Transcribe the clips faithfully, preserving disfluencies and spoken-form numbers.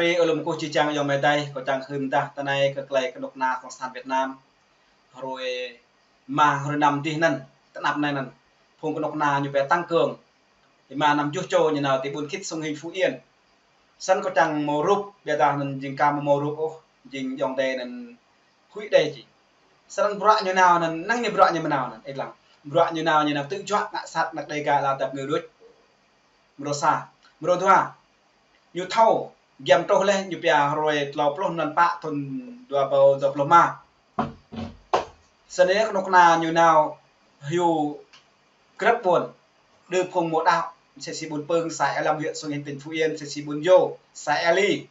Ơ lŏm kơkuh či čang ayŏng amai adơi, kâo čang hưn tah tơ anai kơ tơlơi kơnuk kơna Cộng sản Việt Nam. Hrơi rơma, hrơi năm dih anŭn, tơnap anai anŭn, phung kơnuk kơna ñu pia tăng cường. Rơma năm juh čô ñu nao ti ƀuôn Khit Sông Hinh Phú Yên. Snăn kâo čang hmâo rup, ƀiădah anŭn jing ka hmâo rup ôh, jing ayŏng adơi anŭn huĭ đơi či. Snăn bruă ñu nao anŭn, năng ñu bruă ñu mơnao anŭn, ih lăng. Bruă ñu nao ñu nao tơjuă ngă sat anak Đêga ala dăp ngư đuč. Mrô sa. Mrô dua, ñu thâo giăm truh leh, ñu pia hrơi tlâo pluh mlan pă thŭn dua rơbâo dua pluh rơma. Snăn kơnuk kơna ñu nao hyu grăp ƀuôn, đơ phung mơ̆ đaŏ, msĕ si ƀuôn Pưng, xã Ea Lâm, huyện Sông Hinh, tỉnh Phú Yên, msĕ si ƀuôn Yô, xã Ea Ly.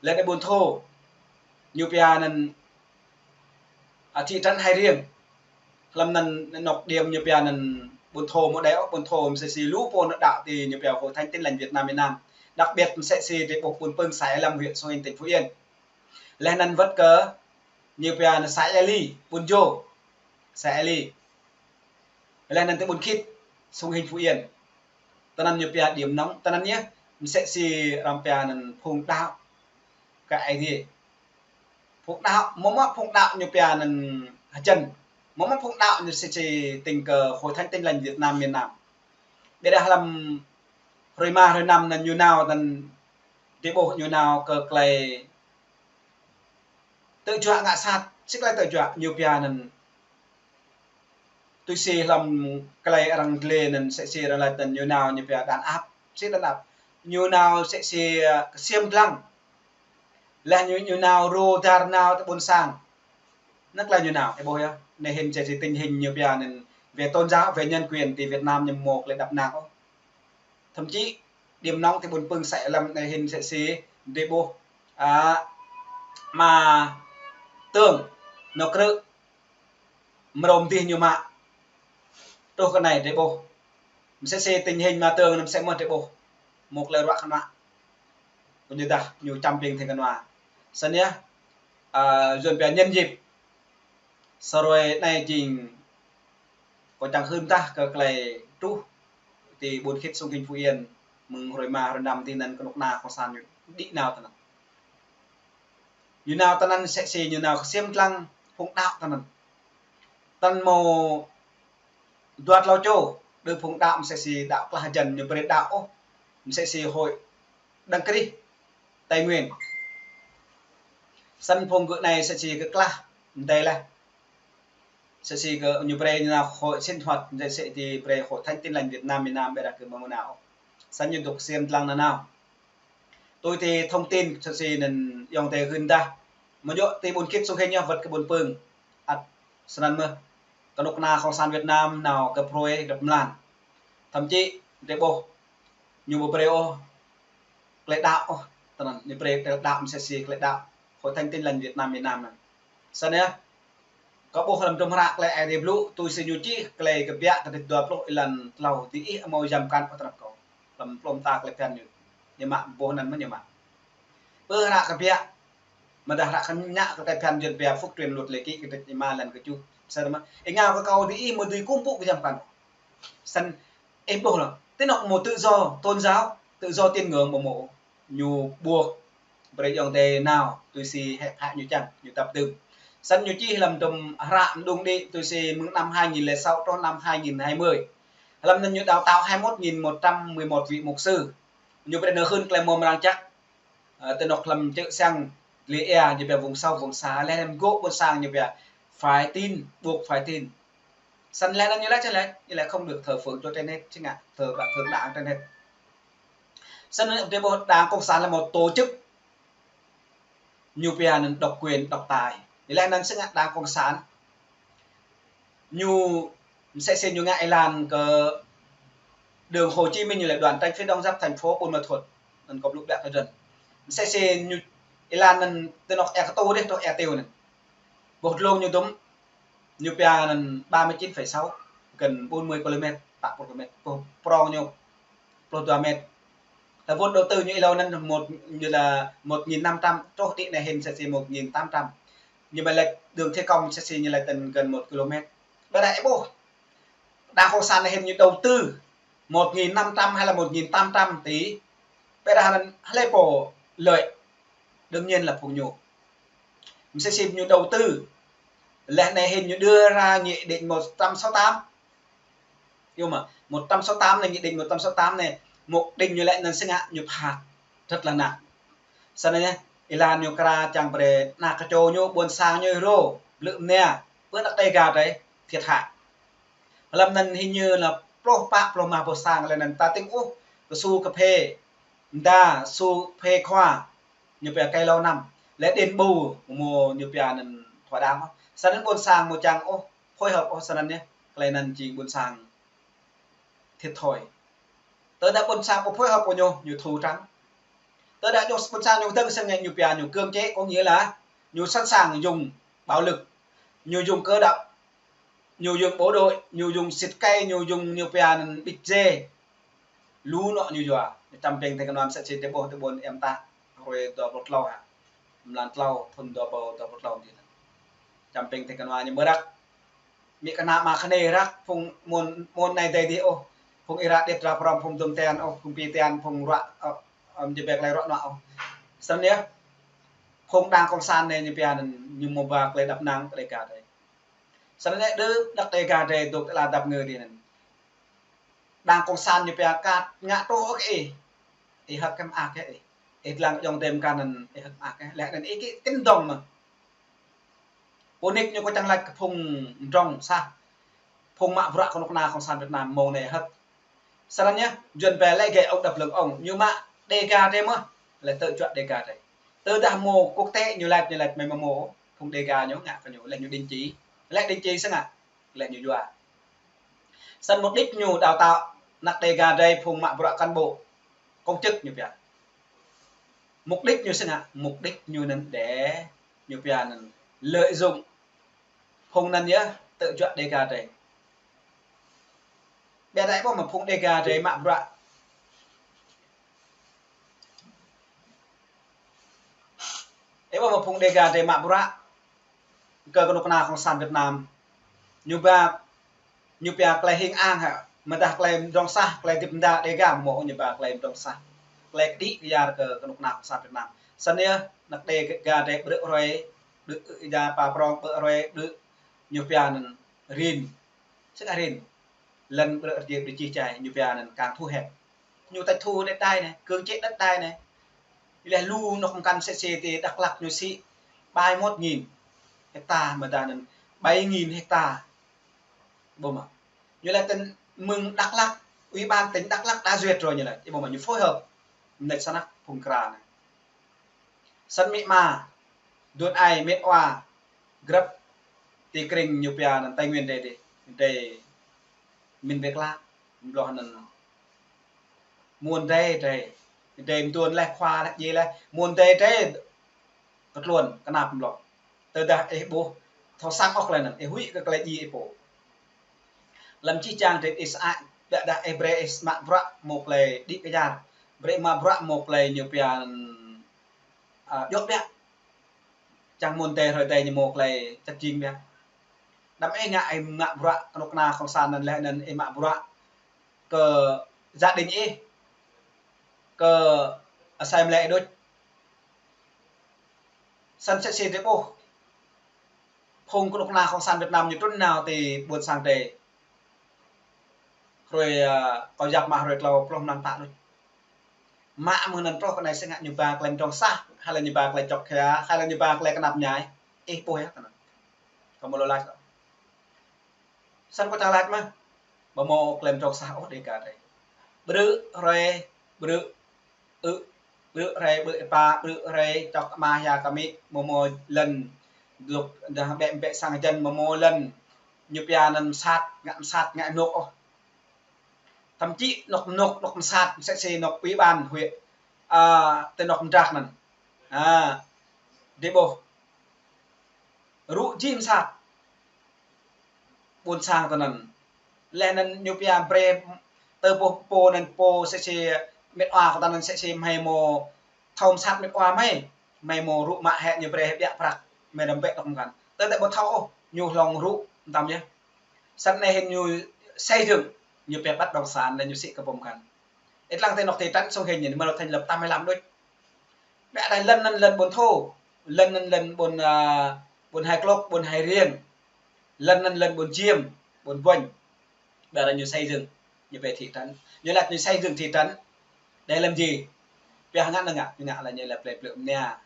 Leh anŭn ƀuôn Thô, ñu pia anŭn, à, thị trấn Hai Riêng. Hlăm anŭn anŏ điểm ñu pia anŭn ƀuôn Thô mơ̆ đaŏ, ƀuôn Thô msĕ si lu pô nao đaŏ ti ñu pia Hội Thánh Tin Lành Việt Nam miền Nam. Đặc biệt msĕ si ti ƀuh ƀuôn Pưng, xã Ea Lâm, huyện Sông Hinh, tỉnh Phú Yên. Leh anŭn wơ̆t kơ ñu pia anŭn xã Ea Ly, ƀuôn Yô, xã Ea Ly. Leh anŭn ti ƀuôn Khit, Sông Hinh, Phú Yên. Tơ anŭn ñu pia điểm nóng, tơ anŭn yơh, msĕ si arăng pia anŭn phung đaŏ kơ Aê Diê. Phung đaŏ, mơ̆ mơ̆ phung đaŏ ñu pia anŭn hơjăn. Mơ̆ mơ̆ phung đaŏ ñu msĕ si tĭng kơ Hội Thánh Tin Lành Việt Nam miền Nam. Ƀiădah hlăm hrơi rơma, hrơi năm anŭn ñu nao tơ anŭn ti ƀuh ñu nao kơ tơlơi tơjuă ngă sat, si tơlơi tơjuă ñu pia anŭn. Tui si hlăm tơlơi arăng gleh anŭn msĕ si arăng laĭ tơ anŭn ñu nao ñu pia đàn áp, si đàn áp. Ñu nao msĕ si, ơ, ksiêm dlăng. Leh ñu, ñu nao rô dar nao ti ƀuôn sang. Anŭn tơlơi ñu nao, ih ƀuh yơh. Anai hĭn msĕ si tình hình ñu pia anŭn về tôn giáo, về nhân quyền ti Việt Nam ñu mơ̆ tơlơi đăp năng ôh. Thậm chí, điểm nóng ti ƀuôn Pưng xã Ea Lâm anai hĭn msĕ si, drơi ƀuh, à, ama Tương, nao krư̆, mrâo mơdih ñu mă. Truh kơ anai drơi ƀuh. Msĕ si tình hình ama Tương anŭn msĕ mơ̆ drơi ƀuh. Mơ̆ tơlơi ruă kơnua. Kơ ñu dah, ñu čăm ƀing thing kơnua. Snăn yơh, à, Yuan pia nhân dịp. Sa hrơi anai jing kâo čang hưn tah kơ tơlơi truh ti ƀuôn Khit Sông Hinh Phú Yên, mơ̆ng hrơi rơma, hrơi năm dih anŭn kơnuk kơna Cộng sản ñu đĭ nao tơ anŭn. Ñu nao tơ anŭn msĕ si ñu nao ksiêm dlăng phung đaŏ tơ anŭn. Tơ anŭn mơ̆ dua tlâo čô, đơ phung đaŏ msĕ si đaŏ klah hơjăn ñu brơi đaŏ ôh, msĕ si Hội Đấng Christ Tây Nguyên. Snăn phung gơ̆ anai msĕ si kơ klah mơdơi leh. Msĕ si kơ ñu brơi ñu nao hội sinh hoạt, msĕ si ti brơi Hội Thánh Tin Lành Việt Nam miền Nam ƀiădah kơ mơ̆ mơnao. Snăn ñu dŏ ksiêm dlăng nanao. Tui ti thông tin msĕ si anŭn ayŏng adơi hưn tah. Mơ̆ djơ̆ ti ƀuôn Khit Sông Hinh yơh wơ̆t kơ ƀuôn Pưng. Ăt snăn mơ̆. Kơnuk kơna Cộng sản Việt Nam nao găp hrơi găp mlan. Thậm chí drơi ƀuh ñu ƀu brơi ôh tơlơi đaŏ ôh, tơ anŭn ñu brơi tơlơi đaŏ msĕ si tơlơi đaŏ Hội Thánh Tin Lành Việt Nam miền Nam anŭn. Snăn yơh, kâo ƀuh hlăm hră tơlơi Aê Diê blŭ, tui si ñu čih tơlơi Kbiă kơdrêč dua pluh êlan tlâo, diih ƀu hmâo jăm kăn ôh tơnap kâo. Hlăm plŏm ta tơlơi phiăn ñu. Ñu mă ƀuh anŭn mơ̆ ñu mă. Pơ hră Kbiă, mơ̆ dah hră kơ ñu ngă kơ tơlơi phiăn Yuan pia Phục Truyền Luật Lệ Ký kơdrêč rơma êlan kơjuh. Sa mơ̆, ih ngă kơ kâo diih ƀu dưi kơkuh ƀu jăm kăn. Snăn, ih ƀuh lăng, ti anŏ mơ̆ tự do tôn giáo, tự do tín ngưỡng ƀu mơ̆. Ñu ƀuh brơi ayŏng adơi nao, tui si hĕ phă ñu čang, ñu tăp dưm. Snăn ñu čih hlăm hră mơđung đĭ, tui si mơ̆ng năm hai nghìn lẻ sáu truh năm hai nghìn hai mươi. Hlăm anŭn ñu đào tạo hai mươi mốt nghìn một trăm mười một vị mục sư. Ñu brơi nao hưn tơlơi mơak mơrăng čăk. Ơ, ti anŏ hlăm čư̆ siăng Lê Ea, ñu pia vùng sâu, vùng xa, leh anŭn gŏ ƀôn sang ñu pia phải tin, buộc phải tin. Snăn leh anŭn ñu laĭ čang leh, ñu laĭ không được thờ phượng Chúa trên hết, či ngă thờ, thờ đảng trên hết. Snăn anŭn drơi ƀuh đảng Cộng sản là một tổ chức ñu pia anŭn độc quyền, độc tài. Ñu laĭ anŭn či ngă đảng Cộng sản. Ñu msĕ si ñu ngă êlan kơ đường Hồ Chí Minh ñu laĭ đoạn tránh phía đông giáp thành phố Buôn Ma Thuột. Anŭn kâo blŭ ƀiă kơ dân. Msĕ si ñu êlan anŭn ti anŏ Ea Ktu dih truh Ea Tiêu anŭn. Ƀuh dlông ñu dŭm, ñu pia anŭn ba mươi chín phẩy sáu, gần bốn mươi kilomét, pă pluh kilomét. Ƀuh prong ñu pluh dua mét. Tơlơi vốn đầu tư ñu êlâo anŭn một, ñu là một nghìn năm trăm, truh đĭ anai hĭn msĕ si một nghìn tám trăm. Nhưng mà lệch đường thi công msĕ si ñu laĭ tơ̆n gần một kilomét. Ƀiădah ih ƀuh, đảng Cộng sản anai hĭn ñu đầu tư một nghìn năm trăm hay là một nghìn tám trăm tỷ. Ƀiădah anŭn hlơi pô lợi? Đương nhiên là phung ñu. Msĕ si ñu đầu tư. Leh anai hĭn ñu đưa ra nghị định một trăm sáu tám. Yua mơ̆, một trăm sáu tám anai, nghị định một trăm sáu tám anai, mục đích ñu lĕ anŭn sĭt ngă ñu phạt rất là nặng. Sĭt anai, ih lăng ñu kra čang brơi ană kơčô ñu, ƀôn sang ñu rô, blư̆ mnia, ƀơi anăk Dega drei thiệt hại. Hlăm anŭn hĭn ñu lĕ pluh pă pluh rơma boh sang, leh anŭn ta tĭng ôh kơ su kơphê, mda su phê khoa, ñu pia cây lâu năm, leh đền bù mơ̆ ñu pia anŭn thỏa đáng. Sĭt anŭn ƀôn sang mơ̆ čang ôh phối hợp ôh, sĭt anŭn yơh, tơlơi anŭn jing ƀôn sang thiệt thòi. Tơdah ƀôn sang ƀu phối hợp kơ ñu, ñu thu trắng. Tơdah ñu ƀôn sang ñu dơ̆ng sĭt ngă ñu pia ñu cưỡng chế, có nghĩa là ñu sẵn sàng dùng bạo lực, ñu dùng cơ động, ñu dùng bộ đội, ñu dùng xịt cây, ñu dùng ñu pia anŭn bịt dê. Lu anŏ ñu yua. Čăm pĭng tơlơi kơnŭn sĭt sĭt tơƀuh tơƀôn em ta. Hrơi dua pluh tlâo hă. Mlan tlâo, thŭn dua rơbâo dua pluh tlâo tih anŭn. Čăm pĭng tơlơi kơnŭn ñu mơ̆ răk. Mĭ kơna mă kơnê răk, phung mơ̆n, mơ̆n anai dai dih ôh. Phung ih ră điêt ră prong, phung dŭm tian ôh, phung pi tian, phung ruă, ơ, ơ, jơbek lai ruă nuă ôh. Sĭt anŭn yơh. Phung đảng cộng sản anai ñu pia anŭn, ñu mơ̆ ba tơlơi đăp năng kơ Dega drei. Sĭt anai đơ anăk Dega drei dŏ tơlơi đăp ngơ dih anŭn. Đảng cộng sản ñu pia kat ngă truh ôh kơ ih. Ih hơ̆k kơ mơak kơ ih. Ih lăng ayŏng adơi mơkăn anŭn ih hơ̆k mơak kơ. Leh anŭn ih kĭ kơnơ̆ng dơ̆ng mơ̆. Pô nik ñu kơ čang laĭ kơ phung mdrŏng sah. Phung mă bruă kơnuk kơna cộng sản Việt Nam mơ̆ng anai hơ̆k. Sĭt anŭn yơh, Yuan ƀe lĕ gĕ ôh đăp lưng ôh. Ñu mă Dega drei mơ̆. Lĕ tơl juă Dega drei. Tơdah mơ̆ quốc tế ñu laĭ, ñu laĭ mơ̆ mơ̆. Phung Dega ñu ngă kơ ñu. Lĕ ñu định chỉ. Lĕ định chỉ sĭt ngă. Lĕ ñu yua. Sĭt mục đích ñu đào tạo anăk Dega drei phung mă bruă cán bộ, công chức ñu pia. Mục đích ñu sĭt ngă, mục đích ñu anŭn để ñu pia anŭn lợi dụng phung anŭn yơh tơl juă Dega drei. Ƀiădah ƀuh mơ̆ phung Dega drei mă bruă. Ih ƀuh mơ̆ phung Dega drei mă bruă kơ kơnuk kơna cộng sản Việt Nam. Ñu ba, ñu pia tơlơi hing ang hă, mơdah tơlơi mdrŏng sah, tơlơi dĭp mda Dega mơ̆ ñu ba tơlơi mdrŏng sah. Tơlơi kơđi kơyar kơ kơnuk kơna cộng sản Việt Nam. Sĭt anŭn yơh, anăk Dega drei ƀrư̆ hrơi, ƀrư̆ ida pa prong ƀrư̆ hrơi, ƀrư̆ ñu pia anŭn rin. Sĭt ngă rin. Lăn ƀrư̆ rơjêp đĭ čih čai, ñu pia anŭn kang thu hẹp. Ñu tăč thu đất đai anai, cưỡng chế đất đai anai. Leh lu anŏ mơkăn sĕ sĕ ti Dak Lak ñu sĭ ba mươi mốt nghìn hecta, mơdah anŭn bảy nghìn hecta. Ƀuh mơ̆. Ñu laĭ tỉnh mơ̆ng Dak Lak, ủy ban tỉnh Dak Lak đã duyệt rồi ñu laĭ. Ih ƀuh mơ̆ ñu phối hợp. Mơneč sơnăk phung kra anai. Sĭt mĭ ma, dun ai, mĕt wa, grăp ti krĭng ñu pia anŭn Tây Nguyên drei dih, drei min bĕ klă, mơbloh anŭn. Mơ̆n drei, drei, drei mơtuan leh khua leh djai leh, mơ̆n drei, drei kơtluôn kơnap mơbloh. Tơdah ih ƀuh thâo săng ôh tơlơi anŭn, ih huĭ kơ tơlơi djai ih pô. Lăm čih čang drei ih sơăi, ƀiădah ih brơi ih mă bruă mơ̆ tơlơi đĭ kơyar, brơi mă bruă mơ̆ tơlơi ñu pia anŭn, a, djŏ biă. Čang mơ̆n drei hrơi drei ñu mơ̆ tơlơi čăt jing biă. Đăm ih ngă ih mă bruă kơnuk kơna cộng sản anŭn leh anŭn ih mă bruă kơ gia đình ih, kơ asei mlei ih đôč. Sĭt sĕ sĕ drei ƀuh phung kơnuk kơna cộng sản Việt Nam ñu trŭn nao ti ƀuôn sang drei. Hrơi, a, kâo yap mă hrơi tlâo pluh mlan pă đôč. Mă mơ̆ng anŭn truh kơ anai sĭt ngă ñu ba tơlơi mdrŏng sah, hay là ñu ba tơlơi čŏk hia, hay là ñu ba tơlơi kơnap mơñai. Ih ƀuh yơh tơ anŭn. Kâo mơ̆ lu lač. Sĭt kâo čang lač mơ̆. Ƀu mơ̆ tơlơi mdrŏng sah ôh Dega drei. Ƀrư̆ hrơi, ƀrư̆, ư, ƀrư̆ hrơi, ƀrư̆ êpa, ƀrư̆ hrơi, čŏk ama hia kơ amĭ, mơ̆ mơ̆ lŏn, dŏ, dah ƀĕ ƀĕ sang jăn, mơ̆ mơ̆ lŏn, ñu pia anŭn mơsat, ngă mơsat, ngă anŏk ôh. Thậm chí anŏk, anŏk, anŏk mơsat, mơsat sĭ anŏk ủy ban huyện, a, tơ anŏk mơdrak anŭn. A, drei ƀuh. Rŭ jih mơsat. Ƀuôn sang tơ anŭn. Leh anŭn ñu pia brơi tơ pô, pô anŭn pô sĕ sĕ mĕt wa kơ tơ anŭn sĕ sĕ mơhai mơ̆ thâo mơsat mĕt wa mơhai. Mơhai mơ̆ rŭ mă hĕ ñu brơi hĕ biă prăk. Mơhai đăm ƀĕ tŏk mơkăn. Tơ tơ ƀu thâo ôh, ñu hlŏng rŭ mơtam yơh. Sĭt anai hĭn ñu xây dựng, ñu pia bất động sản anai ñu sĭ kơ pô mơkăn. Ih lăng tơ anŏ thị trấn Sông Hinh anai, mơ̆ thành lập tám mươi lăm đôč. Ƀiă anai lŏn anŭn lŏn ƀôn Thô, lŏn anŭn lŏn ƀôn, a, ƀôn Hai Klôk, ƀôn Hai Riêng, lŏn anŭn lŏn ƀôn Chiêm, ƀôn Buñ. Ƀiă anai ñu xây dựng, ñu pĕ thị trấn. Ñu laĭ ñu xây dựng thị trấn. Để làm gì? Pioh ngă anai ngă, ñu ngă lĕ ñu lĕ plei plei mơnia.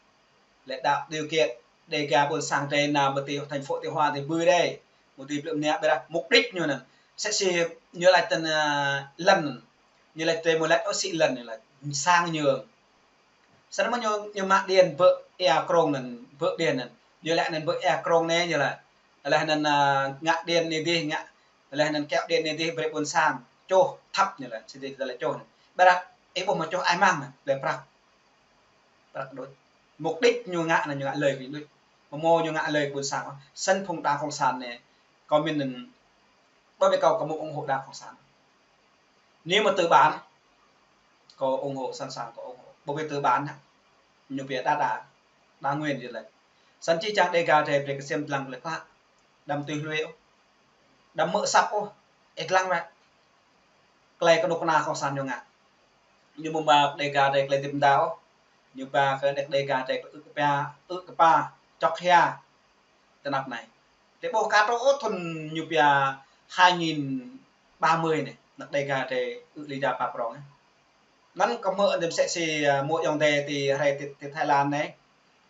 Lĕ đa điều kiện Dega ƀôn sang tơ anai ƀu tui thành phố Tuy Hòa tơ ƀu đei. Mơ̆ tui plei mơnia ƀiă anai mục đích ñu anŭn. Sĕ si ñu laĭ tơ anai lŏn. Ñu laĭ tơ mơ̆ laĭ ôh sĭ lŏn ñu laĭ sang ñu. Sĭt mơ̆ ñu, ñu mă điện ƀơi ia krông anŭn, ƀơi điện anŭn. Ñu laĭ anŭn ƀơi ia krông anai ñu laĭ. Laih anŭn, a, ngă điện anai dih, ngă, laih anŭn kéo điện anai dih brơi ƀôn sang. Čoh thăp ñu laĭ, sĭ dih laĭ čoh anŭn. Ƀiă anai, ih ƀuh mơ̆ čoh ai mang anŭn, lĕ prăk. Prăk đôč. Mục đích ñu ngă anŭn ñu ngă lời kơ đôč. Mơ̆ mơ̆ ñu ngă lời ƀôn sang. Sĭt phung đảng cộng sản anai, kâo mĭn anŭn, ƀơi ƀơi kâo kâo mơ̆ ủng hộ đảng cộng sản. Nếu mà tư bản, kâo ủng hộ, sẵn sàng kâo ủng hộ. Ƀơi ƀơi tư bản anŭn, ñu pĕ đa đa, đa nguyên gì lĕ. Sĭt či čang Dega tơ brơi kơ sem lăng lĕ klă. Đăm tui hlue ôh. Đăm mơ̆ săp ôh. Ih lăng ră. Klei kơnuk kơna cộng sản ñu ngă. Ñu mơ̆ ba Dega tơ klei tip đao. Ñu ba kơ Dega tơ ư̆ kơ pa, ư̆ kơ pa, čŏk hia. Tơ anăp anai. Tơ ƀuh kơ tô ôh thun ñu pia hai nghìn ba mươi anai. Anăp Dega tơ ư̆ lĕ ja pa prong anai. Anŭn kơ mơ̆ anŭn sĕ si, a, mơ̆ yŏng tơ tơ hrơi tơ, tơ Thái Lan anai.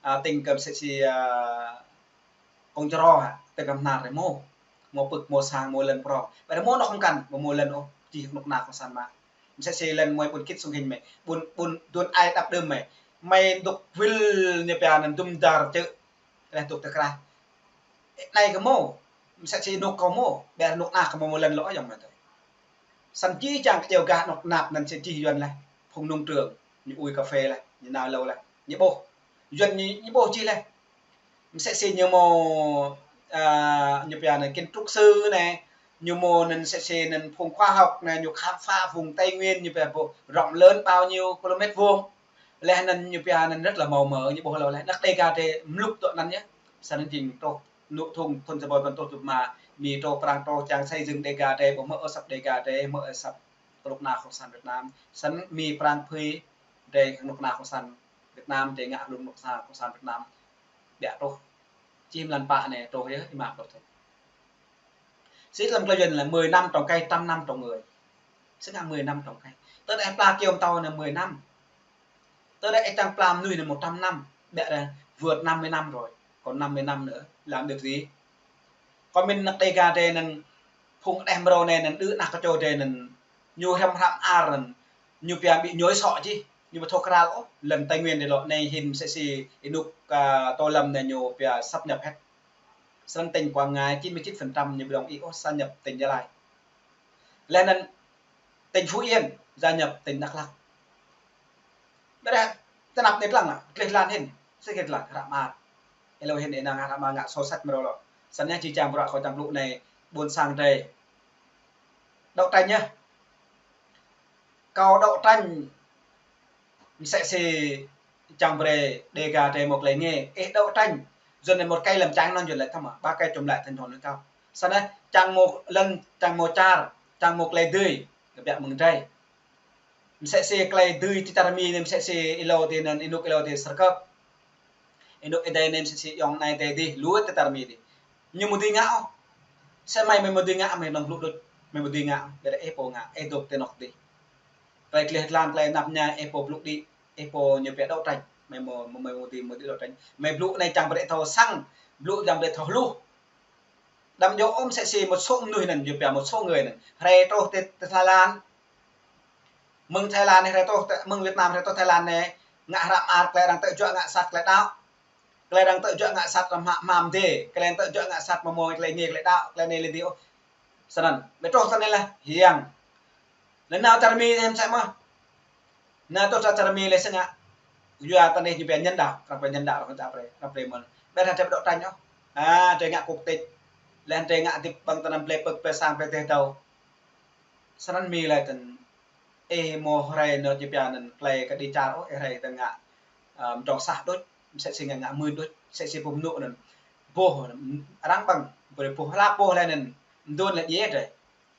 A, tĭng kơ sĕ si, a, kông črô hă, tơ kăm nar rĕ mơ̆. Mơ̆ pơ̆k, mơ̆ sang, mơ̆ lŏn prong. Ƀiă anai mơ̆ anŏ hŏng kăn, mơ̆ mơ̆ lŏn ôh, či hŏng anŭk kơna cộng sản mă. Mơ̆ sĕ si lŏn mơ̆ ƀôn kĭt Sông Hinh mơ̆. Ƀôn, ƀôn, ƀôn ai đăp đưm mơ̆. Mơ̆ dŏ wĭl ñu pia anŭn dŭm dar čư̆. Laih dŏ tơ krah. Anai kơ mơ̆. Mơ̆ sĕ si anŏ kơ mơ̆. Ƀiă anŏ kơna kơ mơ̆ mơ̆ lŏn lŏ yŏng mơ̆ tơ. Sĭt či čang kơ djơ̆ gah anŏ anăp anŭn sĕ či Yuan laih. Phung nông trường, ñu ui cà phê laih, ñu nao lâo laih. Ñu ƀuh. Yuan ñu, ñu ƀuh či laih. Mơ̆ sĕ si ñu mơ̆, a, ñu pia anŭn kiến trúc sư anai, ñu mơ̆ anŭn sĕ si anŭn phung khoa học anai, ñu khám phá vùng Tây Nguyên, ñu pia ƀuh rộng lớn bao nhiêu kilomét vuông. Laih anŭn ñu pia anŭn rất là màu mỡ, ñu ƀuh lâo laih. Anăp Dega tơ mlŭk tŏ anŭn yơh. Sĭt anŭn jing truh, anŏ thun, thun sa ƀoi ƀăn rơtuh tơjuh rơma, Mi truh Prang truh čang xây dựng Dega tơ, ƀuh mơ̆ ôh săp Dega tơ, mơ̆ ôh săp kơnuk kơna cộng sản Việt Nam. Sĭt Mi Prang phui, tơ kơnuk kơna cộng sản Việt Nam, tơ ngă lŏn kơnuk kơna cộng sản Việt Nam. Ƀiă truh. Či mlan pă anai truh yơh, ih mă ƀuh tơ. Sĭt lăm klei Yuan lĕ mười năm trồng cây, trăm năm trồng người. Sĭt ngă mười năm trồng cây. Tơdah pla kơyâo mơtâo anai mười năm. Tơdah ih čang pla mơnuih anai một trăm năm. Ƀiă anai vượt năm mươi năm rồi. Còn năm mươi năm nữa, làm được gì? Kâo mĭn anăp Dega tơ anŭn, phung đeh mrâo anai anŭn, đưm anăp kơ čô tơ anŭn, ñu hrăm hrăm ar anŭn, ñu pia ƀu ñuai sŏ či, ñu ƀu thâo krăl ôh, lŏn Tây Nguyên tơ lŏ anai hĭn sĕ si ih anŏ, a, Tô Lâm anai ñu pia sáp nhập hết. Srăng tỉnh Quảng Ngãi chín mươi chín phần trăm ñu ƀu dŏng ih ôh sáp nhập tỉnh Gia Lai. Laih anŭn tỉnh Phú Yên gia nhập tỉnh Đắk Lắk. Ƀiă anai, tơ anăp anai lăng lă, klih lan hĭn, sĕ klih lan, hră mơar. Ih lâo hĭn ih năng hră mơar ngă sô sĕt mrâo lŏ. Sĭt anai či čang bruă kâo čang blŭ anai, ƀôn sang tơ. Đấu tranh nhá. Kâo đấu tranh, mơ̆ sĕ si čang brơi Dega tơ mơ̆ klei ngă, ih đấu tranh. Yuan anai một cây làm chắn anŭn Yuan laĭ thăm mă, ba cây chống lại thành phố anŭn kâo. Sĭt anai, čang mơ̆ lŏn, čang mơ̆ čar, čang mơ̆ klei dưi, kơ ƀiă mơ̆ng tơ. Mơ̆ sĕ si klei dưi tơ čar Mi anai, mơ̆ sĕ si ih lâo tơ anŭn, ih anŏ ih lâo tơ Sơrkơp. Ih anŏ ih dai anai mơ̆ sĕ si yŏng anai tơ dih, lu tơ čar Mi dih. Ñu mơ̆ dưi ngă ôh. Sĕ mơi, mơi mơ̆ dưi ngă, mơi nŏng blŭ đôč. Mơi mơ̆ dưi ngă, ƀiă ih pô ngă, ih dŏ tơ anŏ dih. Klei klih lan, klei anăp anai, ih pô blŭ đĭ, ih pô ñu pia đấu tranh. Mơi mơ̆, mơi mơ̆ dưi, mơi dưi đấu tranh. Mơi blŭ anai čang brơi thâo săng, blŭ čang brơi thâo hluh. Đăm djơ̆ ôh mơ̆ sĕ si một số mơnuih anŭn, ñu pia một số người anŭn. Hrơi truh tơ, tơ Thái Lan. Mơ̆ng Thái Lan anai hrơi truh, tơ, mơ̆ng Việt Nam hrơi truh Thái Lan anai, ngă hră mơar klei arăng tơjuă ngă sat klei đăo. Klei arăng tơjuă ngă sat răm hă mam dê, klei arăng tơjuă ngă sat mơ̆ mơ̆ klei ngă klei đăo, klei anai lĕ dih ôh. Sĭt anŭn, ƀiă truh sĭt anai laih, hiăng. Lĕ nao čar Mi anai mơ̆ sĕ mơ̆. Nao truh čar Mi lĕ sĭt ngă. Yua tơ anai ñu pia nhân đạo, arăng pia nhân đạo, arăng pia, arăng pia mơ̆n. Ƀiă anai tơ ƀu đấu tranh ôh. A, tơ ngă quốc tịch. Laih tơ ngă tip ƀơ̆ng tơ anăm plei pơ̆k, plei sang, plei teh tâo. Sĭt anŭn Mi laĭ tơ anŭn, ih mơ̆ hrơi anŭn či pia anŭn klei kơ đĭ čar ôh, ih hrơi tơ ngă, ơ, mơdrŏng sah đôč, mơ̆ sĕ si ngă ngă mưn đôč, sĕ si pô mơnŭ anŭn. Boh, arăng ƀơ̆ng, brơi boh hla boh laih anŭn, mơdôn laih djai tơ.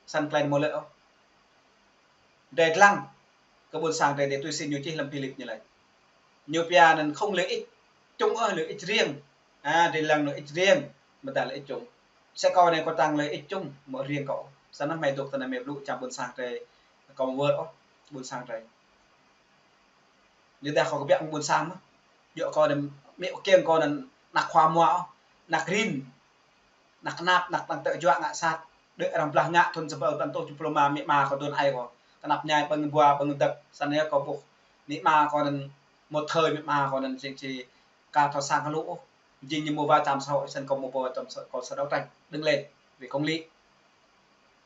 Sĭt klei anŭn mơ̆ lĕ ôh. Dai lăng. Kơ ƀôn sang drei, drei tui si ñu čih lăm Philip ñu laĭ. Ñu pia anŭn không lợi ích chung ôh, lợi ích riêng. A, drei lăng lợi ích riêng, ƀôdah lợi ích chung. Sĭt kâo anai kâo tăng lợi ích chung, mơ̆ riêng kâo. Samơ̆ hmei dŏ tơ anai hmei blŭ čang ƀôn sang drei, kâo wơr ôh, ƀôn sang drei. Lĕ dah kâo kơbiă mơ̆ng ƀôn sang mơ̆n. Yua kâo anŭn mĕ kiăng kâo anŭn anăk khua mua ôh, anăk rin, anăk kơnap, anăk, anăk tơjuă ngă sat. Đuaĭ arăng blah ngă thŭn sa rơbâo păn rơtuh tơjuh pluh rơma, amĭ ama kâo, adơi ayŏng kâo. Kơnap ñai ƀơ̆ng ƀua ƀơ̆ng dăk. Samơ̆ yơh kâo ƀuh amĭ ama kâo anŭn, một thời amĭ ama kâo anŭn jing či ka thâo sang kơ lu ôh. Jing ñu mơ̆ wa čăm sâo, samơ̆ kâo mơ̆ wa čăm sâo, kâo sa đấu tranh, đứng lên vì công lý.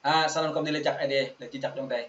A, samơ̆ kâo anai laĭ jak Ơi Adai, laĭ či jak dong tê.